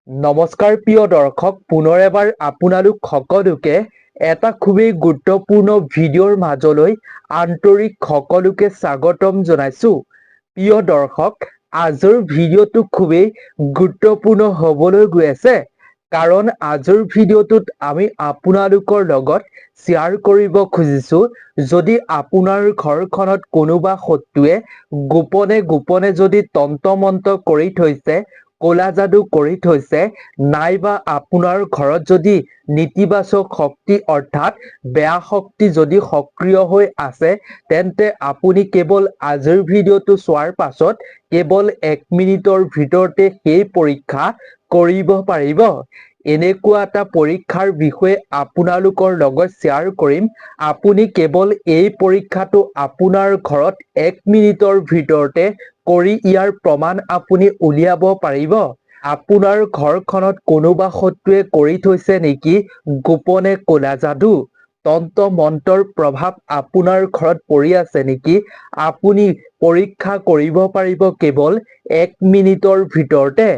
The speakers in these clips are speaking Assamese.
নমস্কাৰ প্ৰিয় দৰ্শক, পুনৰ এবাৰ আপোনালোক সকলোকে এটা খুবেই গুৰুত্বপূৰ্ণ ভিডিঅ'ৰ মাজলৈ আন্তৰিক সকলোকে স্বাগতম জনাইছো। প্ৰিয় দৰ্শক, আজিৰ ভিডিঅ'টো খুবেই গুৰুত্বপূৰ্ণ হ'বলৈ গৈ আছে, কাৰণ আজিৰ ভিডিঅ'টোত আমি আপোনালোকৰ লগত শ্বেয়াৰ কৰিব খুজিছো, যদি আপোনাৰ ঘৰখনত কোনোবা শত্ৰুৱে গোপনে গোপনে যদি তন্ত্ৰ মন্ত্ৰ কৰি থৈছে, ক'লা যাদু কৰি থৈছে, নাইবা আপোনাৰ ঘৰত যদি নেতিবাচক শক্তি অৰ্থাৎ বেয়া শক্তি যদি সক্ৰিয় হৈ আছে, তেন্তে আপুনি কেৱল আজিৰ ভিডিঅ'টো চোৱাৰ পাছত কেৱল 1 মিনিটৰ ভিতৰতে সেই পৰীক্ষা কৰিব পাৰিব। এনেকুৱা এটা পৰীক্ষাৰ বিষয়ে আপোনালোকৰ লগত শ্বেয়াৰ কৰিম। আপুনি কেৱল এই পৰীক্ষাটো আপোনাৰ ঘৰত 1 মিনিটৰ ভিতৰতে কৰি ইয়াৰ প্ৰমাণ আপুনি উলিয়াব পাৰিব। আপোনাৰ ঘৰখনত কোনোবা শত্ৰুৱে কৰি থৈছে নেকি গোপনে ক'লা যাদু, তন্ত্ৰ মন্ত্ৰৰ প্ৰভাৱ আপোনাৰ ঘৰত পৰি আছে নেকি, আপুনি পৰীক্ষা কৰিব পাৰিব কেৱল 1 মিনিটৰ ভিতৰতে।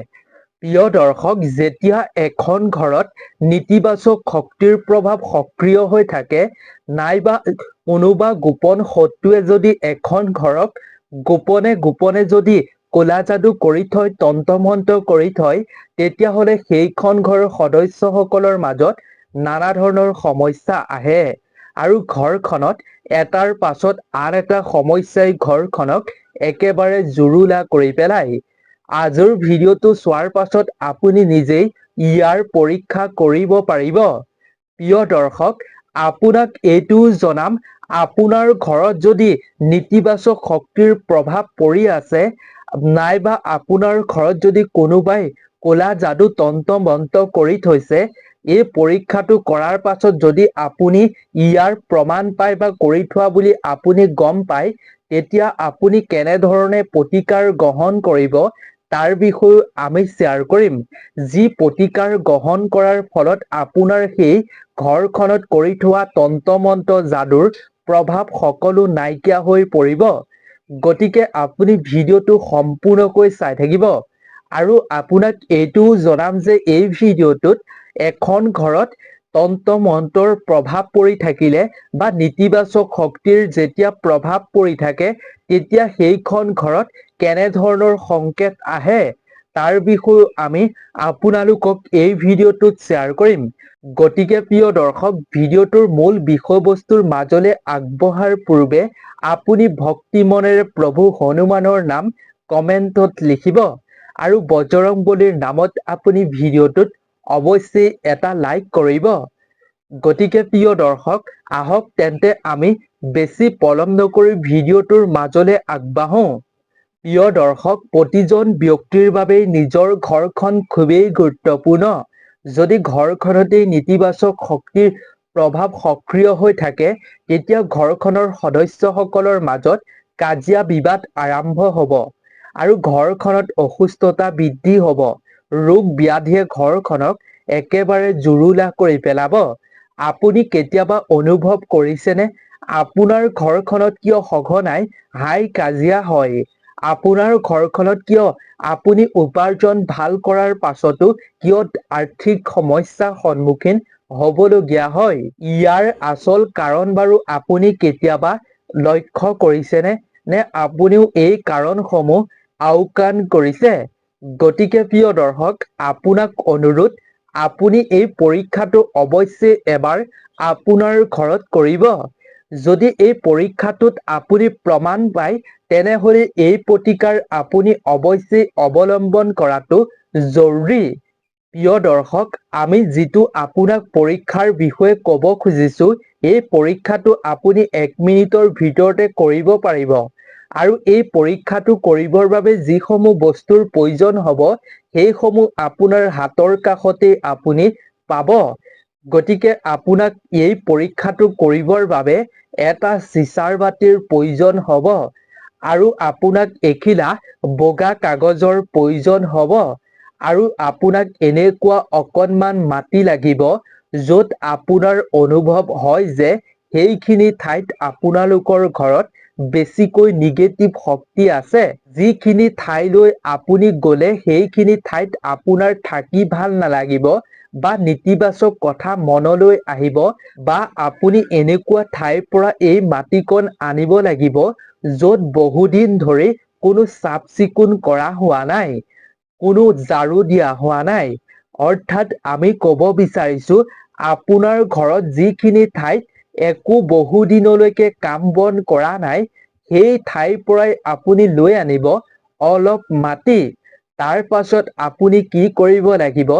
প্ৰিয় দৰ্শক, যেতিয়া এখন ঘৰত নেতিবাচক শক্তিৰ প্ৰভাৱ সক্ৰিয় হৈ থাকে, নাইবা কোনোবা গোপন শত্ৰুৱে যদি এখন ঘৰক গোপনে গোপনে যদি ক'লা যাদু কৰি থয়, তন্ত্ৰ মন্ত্ৰ কৰি থয়, তেতিয়াহ'লে সেইখন ঘৰৰ সদস্যসকলৰ মাজত নানা ধৰণৰ সমস্যা আহে আৰু ঘৰখনত এটাৰ পাছত আন এটা সমস্যাই ঘৰখনক একেবাৰে জুৰুলা কৰি পেলায়। আজিৰ ভিডিঅ'টো চোৱাৰ পাছত আপুনি নিজেই ইয়াৰ পৰীক্ষা কৰিব পাৰিব। প্ৰিয় দৰ্শক, আপোনাক এইটোও জনাম, আপোনাৰ ঘৰত যদি নেতিবাচক শক্তিৰ প্ৰভাৱ পৰি আছে, নাইবা আপোনাৰ ঘৰত যদি কোনোবাই ক'লা যাদু, তন্ত্ৰ মন্ত্ৰ কৰি থৈছে, এই পৰীক্ষাটো কৰাৰ পাছত যদি আপুনি ইয়াৰ প্ৰমাণ পায় বা কৰি থোৱা বুলি আপুনি গম পায়, তেতিয়া আপুনি কেনেধৰণে প্ৰতিকাৰ গ্ৰহণ কৰিব তাৰ বিষয়েও আমি শ্বেয়াৰ কৰিম। যি প্ৰতিকাৰ গ্ৰহণ কৰাৰ ফলত আপোনাৰ সেই ঘৰখনত কৰি থোৱা তন্ত্ৰ মন্ত্ৰ যাদুৰ প্ৰভাৱ সকলো নাইকিয়া হৈ পৰিব। গতিকে আপুনি ভিডিঅ'টো সম্পূৰ্ণকৈ চাই থাকিব। আৰু আপোনাক এইটোও জনাম যে এই ভিডিঅ'টোত এখন ঘৰত তন্ত্ৰ মন্ত্ৰৰ প্ৰভাৱ পৰি থাকিলে বা নেতিবাচক শক্তিৰ যেতিয়া প্ৰভাৱ পৰি থাকে, তেতিয়া সেইখন ঘৰত কেনেধৰণৰ সংকেত আহে তাৰ বিষয়েও আমি আপোনালোকক এই ভিডিঅ'টোত শ্বেয়াৰ কৰিম। গতিকে প্ৰিয় দৰ্শক, ভিডিঅ'টোৰ মূল বিষয়বস্তুৰ মাজলৈ আগবঢ়াৰ পূৰ্বে আপুনি ভক্তি মনেৰে প্ৰভু হনুমানৰ নাম কমেণ্টত লিখিব আৰু বজৰংবলীৰ নামত আপুনি ভিডিঅ'টোত অৱশ্যেই এটা লাইক কৰিব। গতিকে প্ৰিয় দৰ্শক, আহক তেন্তে আমি বেছি পলম নকৰি ভিডিঅ'টোৰ মাজলৈ আগবাঢ়ো। প্ৰিয় দৰ্শক, প্ৰতিজন ব্যক্তিৰ বাবেই নিজৰ ঘৰখন খুবেই গুৰুত্বপূৰ্ণ। যদি ঘৰখনতেই নেতিবাচক শক্তিৰ প্ৰভাৱ সক্ৰিয় হৈ থাকে, তেতিয়া ঘৰখনৰ সদস্যসকলৰ মাজত কাজিয়া বিবাদ আৰম্ভ হ'ব আৰু ঘৰখনত অসুস্থতা বৃদ্ধি হ'ব। ৰোগ ব্যাধিয়ে ঘৰখনক একেবাৰে জুৰুলা কৰি পেলাব। আপুনি কেতিয়াবা অনুভৱ কৰিছেনে, আপোনাৰ ঘৰখনত কিয় সঘনাই হাই কাজিয়া হয়? আপোনাৰ ঘৰখনত কিয় আপুনি উপাৰ্জন ভাল কৰাৰ পাছতো কিয় আৰ্থিক সমস্যাৰ সন্মুখীন হ'বলগীয়া হয়? ইয়াৰ আচল কাৰণ বাৰু আপুনি কেতিয়াবা লক্ষ্য কৰিছেনে, নে আপুনিও এই কাৰণসমূহ আওকাণ কৰিছে? গতিকে প্ৰিয় দৰ্শক, আপোনাক অনুৰোধ, আপুনি এই পৰীক্ষাটো অৱশ্যেই এবাৰ আপোনাৰ ঘৰত কৰিব। যদি এই পৰীক্ষাটোত আপুনি প্ৰমাণ পায়, তেনেহ'লে এই প্ৰতিকাৰ আপুনি অৱশ্যেই অৱলম্বন কৰাটো জৰুৰী। প্ৰিয় দৰ্শক, আমি যিটো আপোনাক পৰীক্ষাৰ বিষয়ে ক'ব খুজিছো, এই পৰীক্ষাটো আপুনি 1 মিনিটৰ ভিতৰতে কৰিব পাৰিব আৰু এই পৰীক্ষাটো কৰিবৰ বাবে যিসমূহ বস্তুৰ প্ৰয়োজন হ'ব, সেইসমূহ আপোনাৰ হাতৰ কাষতেই আপুনি পাব। গতিকে আপোনাক এই পৰীক্ষাটো কৰিবৰ বাবে এটা চিচাৰ বাতিৰ প্ৰয়োজন হ'ব আৰু আপোনাক এখিলা বগা কাগজৰ প্ৰয়োজন হ'ব আৰু আপোনাক এনেকুৱা অকণমান মাটি লাগিব, য'ত আপোনাৰ অনুভৱ হয় যে সেইখিনি ঠাইত আপোনালোকৰ ঘৰত বেছিকৈ নিগেটিভ শক্তি আছে, যিখিনি ঠাইলৈ আপুনি গ'লে সেইখিনি ঠাইত আপোনাৰ থাকি ভাল নালাগিব বা নেতিবাচক কথা মনলৈ আহিব, বা আপুনি এনেকুৱা ঠাইৰ পৰা এই মাটিকণ আনিব লাগিব য'ত বহুদিন ধৰি কোনো চাফ চিকুণ কৰা হোৱা নাই, কোনো ঝাৰু দিয়া হোৱা নাই। অৰ্থাৎ আমি ক'ব বিচাৰিছো, আপোনাৰ ঘৰত যিখিনি ঠাইত একো বহুদিনলৈকে কাম বন কৰা নাই, সেই ঠাইৰ পৰাই আপুনি লৈ আনিব অলপ মাটি। তাৰ পাছত আপুনি কি কৰিব লাগিব,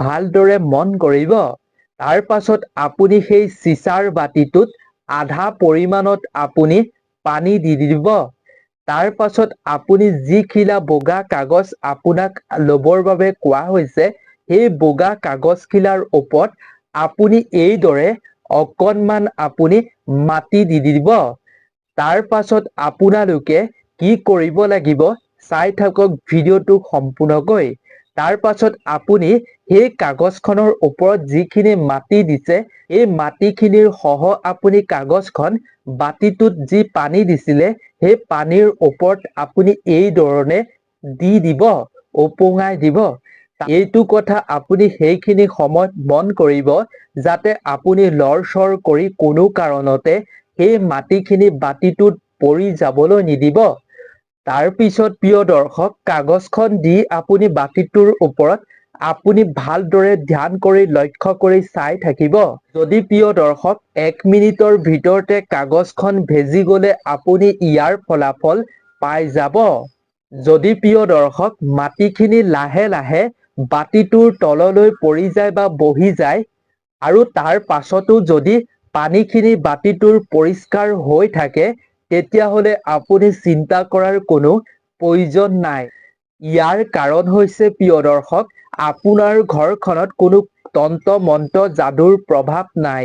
ভালদৰে মন কৰিব। তাৰ পাছত আপুনি সেই চিচাৰ বাতিটোত আধা পৰিমাণত আপুনি পানী দি দিব। তাৰ পাছত আপুনি যিখিলা বগা কাগজ আপোনাক ল'বৰ বাবে কোৱা হৈছে, সেই বগা কাগজখিলাৰ ওপৰত আপুনি এইদৰে অকণমান আপুনি মাটি দি দিব। তাৰ পাছত আপোনালোকে কি কৰিব লাগিব, চাই থাকক ভিডিঅ'টো সম্পূৰ্ণকৈ। তাৰ পাছত আপুনি সেই কাগজখনৰ ওপৰত যিখিনি মাটি দিছে, এই মাটিখিনিৰ সহ আপুনি কাগজখন বাতিটোত যি পানী দিছিলে, সেই পানীৰ ওপৰত আপুনি এই ধৰণে দি দিব, ওপঙাই দিব। এইটো কথা আপুনি সেইখিনি সময়ত মন কৰিব, যাতে আপুনি লৰচৰ কৰি কোনো কাৰণতে সেই মাটিখিনি বাতিটোত পৰি যাবলৈ নিদিব। তাৰ পিছত প্ৰিয় দৰ্শক, কাগজখন দি আপুনি বাতিটোৰ ওপৰত আপুনি ভালদৰে ধ্যান কৰি লক্ষ্য কৰি চাই থাকিব। যদি প্ৰিয় দৰ্শক, 1 মিনিটৰ ভিতৰতে কাগজখন ভেজি গ'লে আপুনি ইয়াৰ ফলাফল পাই যাব। যদি প্ৰিয় দৰ্শক, মাটিখিনি লাহে লাহে বাতিটোৰ তললৈ পৰি যায় বা বহি যায় আৰু তাৰ পাছতো যদি পানীখিনি বাতিটোৰ পৰিষ্কাৰ হৈ থাকে, তেতিয়াহ'লে আপুনি চিন্তা কৰাৰ কোনো প্ৰয়োজন নাই। ইয়াৰ কাৰণ হৈছে প্ৰিয় দৰ্শক, আপোনাৰ ঘৰখনত কোনো তন্ত্ৰ মন্ত্ৰ যাদুৰ প্ৰভাৱ নাই,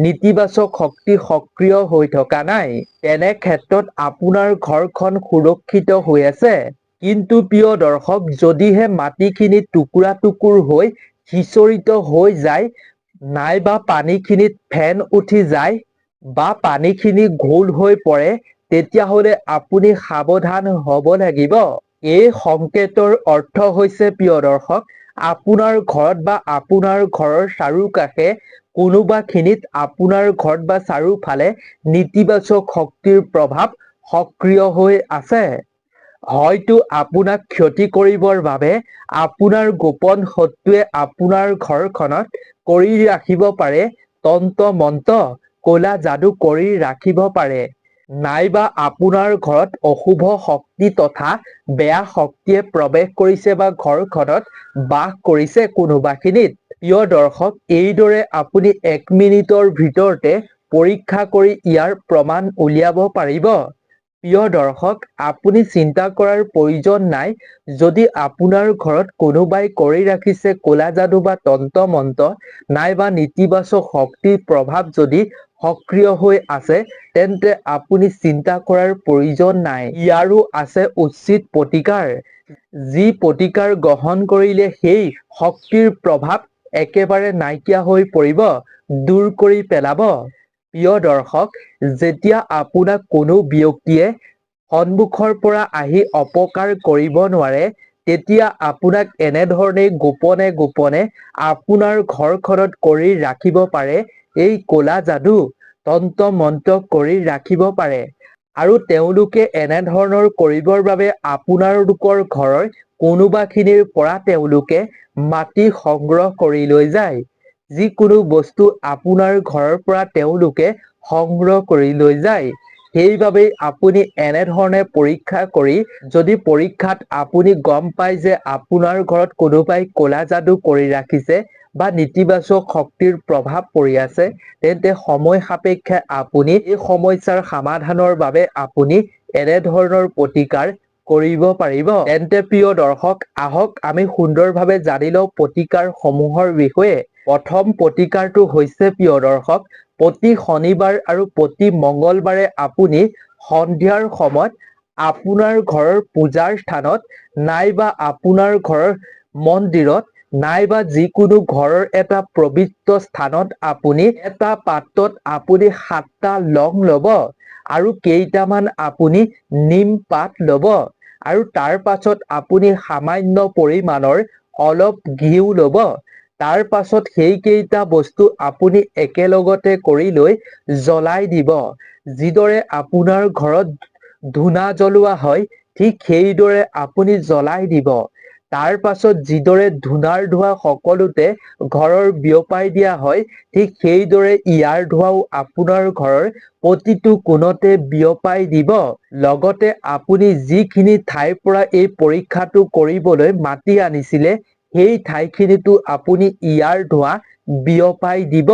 নেতিবাচক শক্তি সক্ৰিয় হৈ থকা নাই। তেনে ক্ষেত্ৰত আপোনাৰ ঘৰখন সুৰক্ষিত হৈ আছে। কিন্তু প্ৰিয় দৰ্শক, যদিহে মাটিখিনি টুকুৰা টুকুৰ হৈ সিঁচৰিত হৈ যায়, নাইবা পানীখিনিত ফেন উঠি যায় বা পানীখিনি ঘোল হৈ পৰে, তেতিয়াহ'লে আপুনি সাৱধান হ'ব লাগিব। এই সংকেতৰ অৰ্থ হৈছে প্ৰিয় দৰ্শক, আপোনাৰ ঘৰত বা আপোনাৰ ঘৰৰ চাৰিওকাষে কোনোবাখিনিত আপোনাৰ ঘৰত বা চাৰিওফালে নেতিবাচক শক্তিৰ প্ৰভাৱ সক্ৰিয় হৈ আছে। হয়তো আপোনাক ক্ষতি কৰিবৰ বাবে আপোনাৰ গোপন শত্ৰুৱে আপোনাৰ ঘৰখনত কৰি ৰাখিব পাৰে তন্ত্ৰ মন্ত্ৰ, ক'লা যাদু কৰি ৰাখিব পাৰে, নাইবা আপোনাৰ ঘৰত অশুভ শক্তি তথা বেয়া শক্তিয়ে প্ৰৱেশ কৰিছে বা ঘৰখনত বাস কৰিছে কোনোবাখিনিত। প্ৰিয় দৰ্শক, এইদৰে আপুনি 1 মিনিটৰ ভিতৰতে পৰীক্ষা কৰি ইয়াৰ প্ৰমাণ উলিয়াব পাৰিব। প্ৰিয় দৰ্শক, আপুনি চিন্তা কৰাৰ প্ৰয়োজন নাই। যদি আপোনাৰ ঘৰত কোনোবাই কৰি ৰাখিছে ক'লা যাদু বা তন্ত্ৰ মন্ত্ৰ, নাইবা নেতিবাচক শক্তিৰ প্ৰভাৱ যদি সক্ৰিয় হৈ আছে, তেন্তে আপুনি চিন্তা কৰাৰ প্ৰয়োজন নাই। ইয়াৰো আছে উচিত প্ৰতিকাৰ, যি প্ৰতিকাৰ গ্ৰহণ কৰিলে সেই শক্তিৰ প্ৰভাৱ একেবাৰে নাইকিয়া হৈ পৰিব, দূৰ কৰি পেলাব। প্ৰিয় দৰ্শক, যেতিয়া আপোনাক কোনো ব্যক্তিয়ে সন্মুখৰ পৰা আহি অপকাৰ কৰিব নোৱাৰে, তেতিয়া আপোনাক এনেধৰণেই গোপনে গোপনে আপোনাৰ ঘৰখনত কৰি ৰাখিব পাৰে এই ক'লা যাদু, তন্ত্ৰ মন্ত্ৰ কৰি ৰাখিব পাৰে। আৰু তেওঁলোকে এনেধৰণৰ কৰিবৰ বাবে আপোনালোকৰ ঘৰৰ কোনোবাখিনিৰ পৰা তেওঁলোকে মাটি সংগ্ৰহ কৰি লৈ যায়। যিকোনো বস্তু আপোনাৰ ঘৰৰ পৰা তেওঁলোকে সংগ্ৰহ কৰি লৈ যায়। সেইবাবেই আপুনি এনেধৰণে পৰীক্ষা কৰি যদি পৰীক্ষাত আপুনি গম পায় যে আপোনাৰ ঘৰত কোনোবাই ক'লা যাদু কৰি ৰাখিছে বা নেতিবাচক শক্তিৰ প্ৰভাৱ পৰি আছে, তেন্তে সময় সাপেক্ষে আপুনি এই সমস্যাৰ সমাধানৰ বাবে আপুনি এনেধৰণৰ প্ৰতিকাৰ কৰিব পাৰিব। তেন্তে প্ৰিয় দৰ্শক, আহক আমি সুন্দৰভাৱে জানি লওঁ প্ৰতিকাৰ সমূহৰ বিষয়ে। প্ৰথম প্ৰতিকাৰটো হৈছে প্ৰিয় দৰ্শক, প্ৰতি শনিবাৰ আৰু প্ৰতি মংগলবাৰে আপুনি সন্ধিয়াৰ সময়ত আপোনাৰ ঘৰৰ পূজাৰ স্থানত নাইবা আপোনাৰ ঘৰৰ মন্দিৰত নাইবা যিকোনো ঘৰৰ এটা পবিত্ৰ স্থানত আপুনি এটা পাত্ৰত আপুনি সাতটা লং ল'ব। আৰু কেইটামান আপুনি নিম পাত ল'ব আৰু তাৰ পাছত আপুনি সামান্য পৰিমাণৰ অলপ ঘিউ ল'ব। তাৰ পাছত সেইকেইটা বস্তু আপুনি একেলগতে কৰি লৈ জ্বলাই দিব। যিদৰে আপোনাৰ ঘৰত ধূনা জ্বলোৱা হয়, ঠিক সেইদৰে আপুনি জ্বলাই দিব। তাৰ পাছত যিদৰে ধূনাৰ ধোঁৱা সকলোতে ঘৰৰ বিয়পাই দিয়া হয়, ঠিক সেইদৰে ইয়াৰ ধোঁৱাও আপোনাৰ ঘৰৰ প্ৰতিটো কোণতে বিয়পাই দিব। লগতে আপুনি যিখিনি ঠাইৰ পৰা এই পৰীক্ষাটো কৰিবলৈ মাতি আনিছিলে, সেই ঠাইখিনিতো আপুনি ইয়াৰ ধোঁৱা বিয়পাই দিব।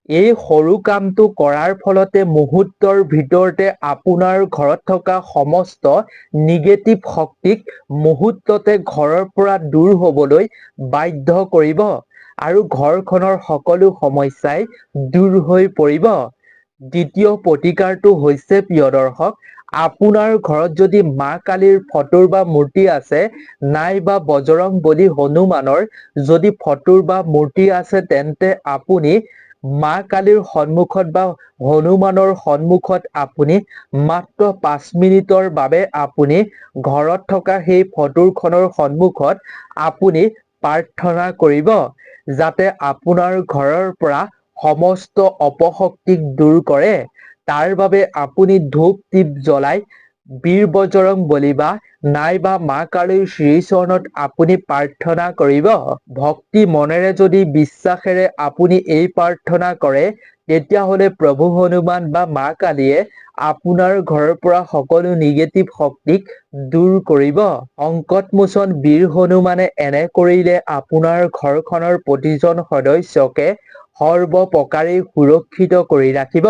এই সৰু কামটো কৰাৰ ফলতে মুহূৰ্তৰ ভিতৰতে আপোনাৰ ঘৰত থকা সমস্ত নিগেটিভ শক্তিক মুহূৰ্ততে ঘৰৰ পৰা দূৰ হ'বলৈ বাধ্য কৰিব আৰু ঘৰখনৰ সকলো সমস্যাই দূৰ হৈ পৰিব। দ্বিতীয় প্ৰতিকাৰটো হৈছে, প্ৰিয় দৰ্শক, আপোনাৰ ঘৰত যদি মা কালীৰ ফটোৰ বা মূৰ্তি আছে, নাইবা বজৰং বলী হনুমানৰ যদি ফটোৰ বা মূৰ্তি আছে, তেন্তে আপুনি মা কালীৰ সন্মুখত বা হনুমানৰ সন্মুখত আপুনি মাত্ৰ 5 মিনিটৰ বাবে আপুনি ঘৰত থকা সেই ফটোখনৰ সন্মুখত আপুনি প্ৰাৰ্থনা কৰিব, যাতে আপোনাৰ ঘৰৰ পৰা সমস্ত অপশক্তিক দূৰ কৰে। তাৰ বাবে আপুনি ধূপ দীপ জ্বলাই বীৰ বজৰং বলী বা নাইবা মা কালীৰ শ্ৰীচৰণত আপুনি প্ৰাৰ্থনা কৰিব। ভক্তি মনেৰে যদি বিশ্বাসেৰে আপুনি এই প্ৰাৰ্থনা কৰে, তেতিয়াহ'লে প্ৰভু হনুমান বা মা কালীয়ে আপোনাৰ ঘৰৰ পৰা সকলো নিগেটিভ শক্তিক দূৰ কৰিব। সংকটমোচন বীৰ হনুমানে এনে কৰিলে আপোনাৰ ঘৰখনৰ প্ৰতিজন সদস্যকে সৰ্বপ্ৰকাৰেই সুৰক্ষিত কৰি ৰাখিব।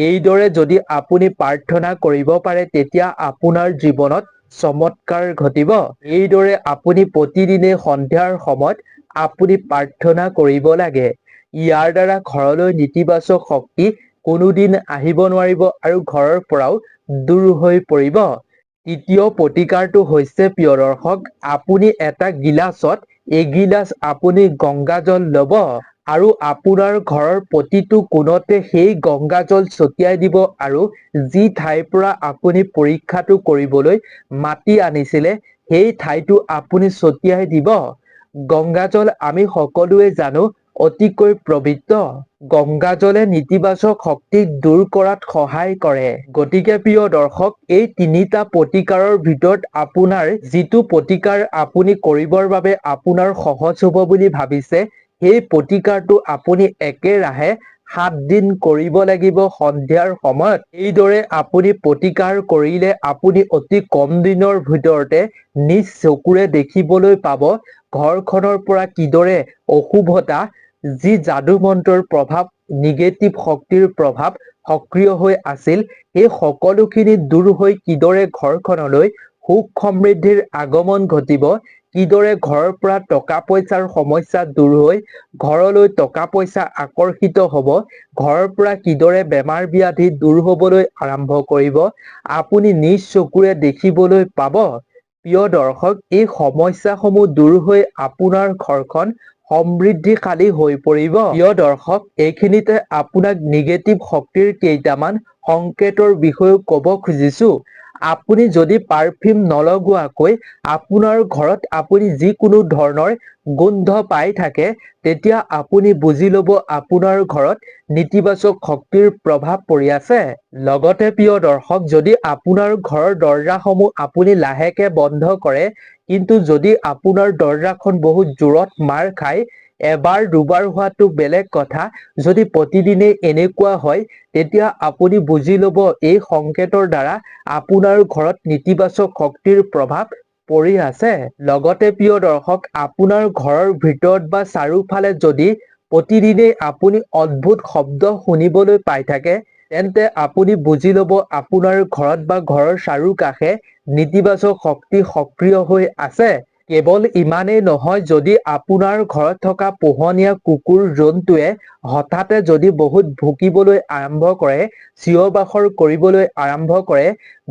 এইদৰে যদি আপুনি প্ৰাৰ্থনা কৰিব পাৰে, তেতিয়া আপোনাৰ জীৱনত চমৎকাৰ ঘটিব। এইদৰে আপুনি প্ৰতিদিনে সন্ধিয়াৰ সময়ত আপুনি প্ৰাৰ্থনা কৰিব লাগে। ইয়াৰ দ্বাৰা ঘৰলৈ নেতিবাচক শক্তি কোনোদিন আহিব নোৱাৰিব আৰু ঘৰৰ পৰাও দূৰ হৈ পৰিব। তৃতীয় প্ৰতিকাৰটো হৈছে, প্ৰিয় দৰ্শক, আপুনি এটা গিলাচত এগিলাচ আপুনি গংগাজল ল'ব আৰু আপোনাৰ ঘৰৰ প্ৰতিটো কোণতে সেই গংগাজল ছটিয়াই দিব আৰু যি ঠাইৰ পৰা আপুনি পৰীক্ষাটো কৰিবলৈ মাতি আনিছিলে, সেই ঠাইটো আপুনি ছটিয়াই দিব। গংগাজল আমি সকলোৱে জানো অতিকৈ পবিত্ৰ। গংগাজলে নেতিবাচক শক্তিক দূৰ কৰাত সহায় কৰে। গতিকে প্ৰিয় দৰ্শক, এই তিনিটা প্ৰতিকাৰৰ ভিতৰত আপোনাৰ যিটো প্ৰতিকাৰ আপুনি কৰিবৰ বাবে আপোনাৰ সহজ হ'ব বুলি ভাবিছে, সেই প্ৰতিকাৰটো আপুনি একেৰাহে 7 দিন কৰিব লাগিব সন্ধিয়াৰ সময়ত। এইদৰে আপুনি প্ৰতিকাৰ কৰিলে আপুনি অতি কম দিনৰ ভিতৰতে নিজ চকুৰে দেখিবলৈ পাব ঘৰখনৰ পৰা কিদৰে অশুভতা, যি যাদু মন্ত্ৰৰ প্ৰভাৱ, নিগেটিভ শক্তিৰ প্ৰভাৱ সক্ৰিয় হৈ আছিল, সেই সকলোখিনি দূৰ হৈ কিদৰে ঘৰখনলৈ সুখ সমৃদ্ধিৰ আগমন ঘটিব, কিদৰে ঘৰৰ পৰা টকা পইচাৰ সমস্যা দূৰ হৈ ঘৰলৈ টকা পইচা আকৰ্ষিত হ'ব, ঘৰৰ পৰা কিদৰে বেমাৰ ব্যাধি দূৰ হ'বলৈ আৰম্ভ কৰিব, আপুনি নিজ চকুৰে দেখিবলৈ পাব। প্ৰিয় দৰ্শক, এই সমস্যাসমূহ দূৰ হৈ আপোনাৰ ঘৰখন সমৃদ্ধিশালী হৈ পৰিব। প্ৰিয় দৰ্শক, এইখিনিতে আপোনাক নিগেটিভ শক্তিৰ কেইটামান সংকেতৰ বিষয়েও ক'ব খুজিছো। আপুনি যদি পাৰফিউম নলগোৱাকৈ আপোনাৰ ঘৰত আপুনি যিকোনো ধৰণৰ গোন্ধ পাই থাকে, তেতিয়া আপুনি বুজি ল'ব আপোনাৰ ঘৰত নেতিবাচক শক্তিৰ প্ৰভাৱ পৰি আছে। লগতে প্ৰিয় দৰ্শক, যদি আপোনাৰ ঘৰৰ দৰ্জাসমূহ আপুনি লাহেকে বন্ধ কৰে, কিন্তু যদি আপোনাৰ দৰ্জাখন বহুত জোৰত মাৰ খায়, এবাৰ দুবাৰ হোৱাটো বেলেগ কথা, যদি প্ৰতিদিনে এনেকুৱা হয়, তেতিয়া আপুনি বুজি ল'ব এই সংকেতৰ দ্বাৰা আপোনাৰ ঘৰত নেতিবাচক শক্তিৰ প্ৰভাৱ পৰি আছে। লগতে প্ৰিয় দৰ্শক, আপোনাৰ ঘৰৰ ভিতৰত বা চাৰিওফালে যদি প্ৰতিদিনেই আপুনি অদ্ভুত শব্দ শুনিবলৈ পাই থাকে, তেন্তে আপুনি বুজি ল'ব আপোনাৰ ঘৰত বা ঘৰৰ চাৰিওকাষে নেতিবাচক শক্তি সক্ৰিয় হৈ আছে। কেৱল ইমানেই নহয়, যদি আপোনাৰ ঘৰত থকা পোহনীয়া কুকুৰ জন্তুৱে হঠাতে যদি বহুত ভুকিবলৈ আৰম্ভ কৰে, চিঞৰ বাখৰ কৰিবলৈ আৰম্ভ কৰে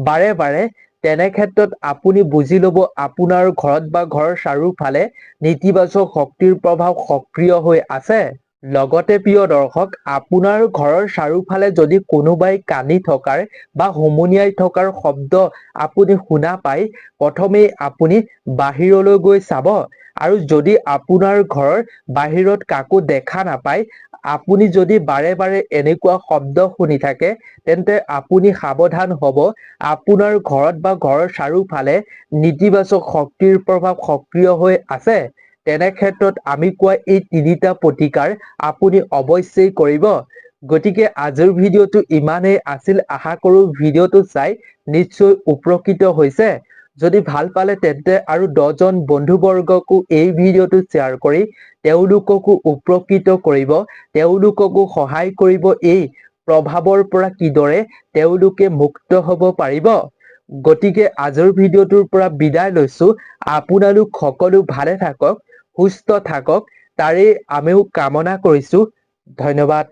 বাৰে বাৰে, তেনে ক্ষেত্ৰত আপুনি বুজি ল'ব আপোনাৰ ঘৰত বা ঘৰৰ চাৰিওফালে নেতিবাচক শক্তিৰ প্ৰভাৱ সক্ৰিয় হৈ আছে। লগতে প্ৰিয় দৰ্শক, আপোনাৰ ঘৰৰ চাৰিওফালে যদি কোনোবাই কান্দি থকাৰ বা হুমুনিয়াই থকাৰ শব্দ আপুনি শুনা পায়, প্ৰথমেই আপুনি বাহিৰলৈ গৈ চাব। আৰু যদি আপোনাৰ ঘৰৰ বাহিৰত কাকো দেখা নাপায়, আপুনি যদি বাৰে বাৰে এনেকুৱা শব্দ শুনি থাকে, তেন্তে আপুনি সাৱধান হ'ব। আপোনাৰ ঘৰত বা ঘৰৰ চাৰিওফালে নেতিবাচক শক্তিৰ প্ৰভাৱ সক্ৰিয় হৈ আছে। তেনে ক্ষেত্ৰত আমি কোৱা এই তিনিটা প্ৰতিকাৰ আপুনি অৱশ্যেই কৰিব। গতিকে আজিৰ ভিডিঅ'টো ইমানেই আছিল। আশা কৰোঁ ভিডিঅ'টো চাই নিশ্চয় উপকৃত হৈছে। যদি ভাল পালে, তেন্তে আৰু 10জন বন্ধুবৰ্গকো এই ভিডিঅ'টো শ্বেয়াৰ কৰি তেওঁলোককো উপকৃত কৰিব, তেওঁলোককো সহায় কৰিব, এই প্ৰভাৱৰ পৰা কিদৰে তেওঁলোকে মুক্ত হ'ব পাৰিব। গতিকে আজিৰ ভিডিঅ'টোৰ পৰা বিদায় লৈছো। আপোনালোক সকলো ভালে থাকক, সুস্থ থাকক, তাৰেই আমিও কামনা কৰিছো। ধন্যবাদ।